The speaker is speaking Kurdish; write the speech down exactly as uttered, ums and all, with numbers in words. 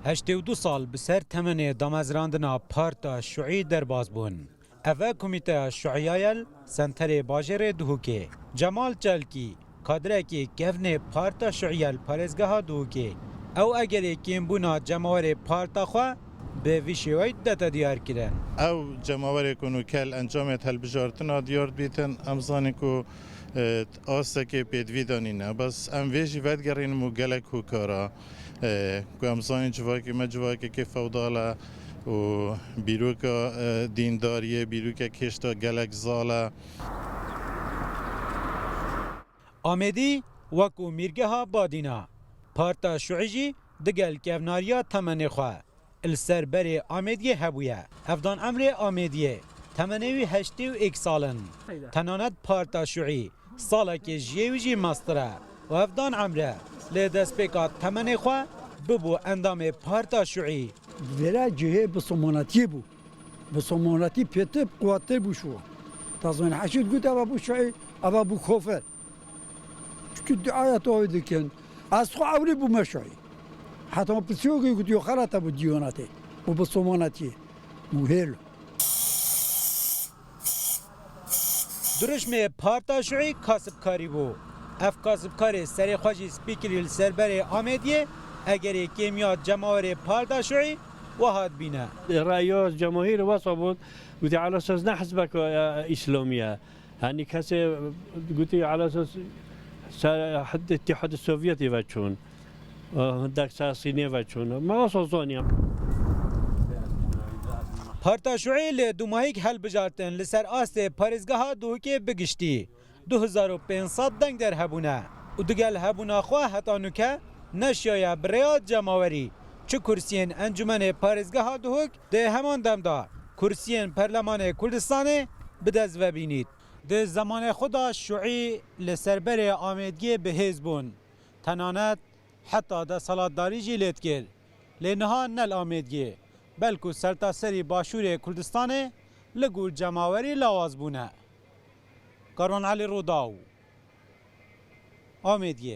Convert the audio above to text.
Heştê û du sal bi ser temenê damezrandina Parta Şuî derbas bûn. Ev e Komîteya Şuî ya yel Senterê Bajêrê Duhokê. Cemal Çelkî, kadrekî kevnê Parta Şuî yel parêzgeha Duhokê. Ew egerê kêmbûna cemawerê parta xwe bi vî şêweyî didete diyarkirin. Ew cemawerê ku nûke li encamê hilbijartina diyar dibîtin, em zanîn ku, e, astekê pêdivî de nîne. Bes em vê jî vedigerînin û gelek hokara, e, ku em zanîn civakê me civakekê fewdal e û bîroka, e, dîndariyê, bîrokek hêşta gelek zal e. Amêdî wekû mîrgeha badîna. Parta Şuî jî digel kevnariya temenê xwe li ser berê Amêdiyê hebûye. Hevdan emrê Amêdiyê temenê wî heştê û êk sal in. Tenanet Parta Şuî salekê ji yê wî jî mestir e û hevdan emre lê destpêka temenê xwe bibû endamê Parta Şuî. Vêre cihê bi somonatiyê bû. Bi somonatî pêtir quwettir bû şû. Tazanî heşî digot eva bû şuî, eva bû kofir. Çikî duaya te wê dikin. Ez xwe ewrî bûme şuî. Heta pirsiyokê gotiyo xerata bû diyonatê. Û bi somonatiyê. Û hêl. Durişmê Parta Şuî kasibkarî bû. Ev kasibkarê serê xwe jî spî kirî li ser berê Amêdiyê, egerê kêmiya cemawerê Parta Şuî wiha dibîne. Raya cemahîr wesa bû, gotî Elasos ne hizbeka, e, îslamî ye. Yanî kesê gotî Elasos ser Îtîhadê Sovyetê ve çûn. Hindek ser Sînê ve çûn. Me wesa zaniye. Parta Şuî li dûmahîk hilbijartin li ser astê parêzgeha Duhokê bigiştî du hezar û pênc sed dengder hebûne û digel hebûna xwe heta nûke neşiyaye bi rêya cemawerî çi kursiyên Encûmenê Parêzgeha Duhok, di heman dem de kursiyên Perlemanê Kurdistanê bi dest ve bînît. Di zemanê xwe de Şuî li ser berê Amêdiyê bi hêz bûn. Tenanet heta desthilatdarî jî lê dikir. Lê niha ne li Amêdiyê, belkû sertaserî başûrê Kurdistanê li gor cemawerî lawaz bûne. Karwan Elî Rûdaw, Amêdiyê.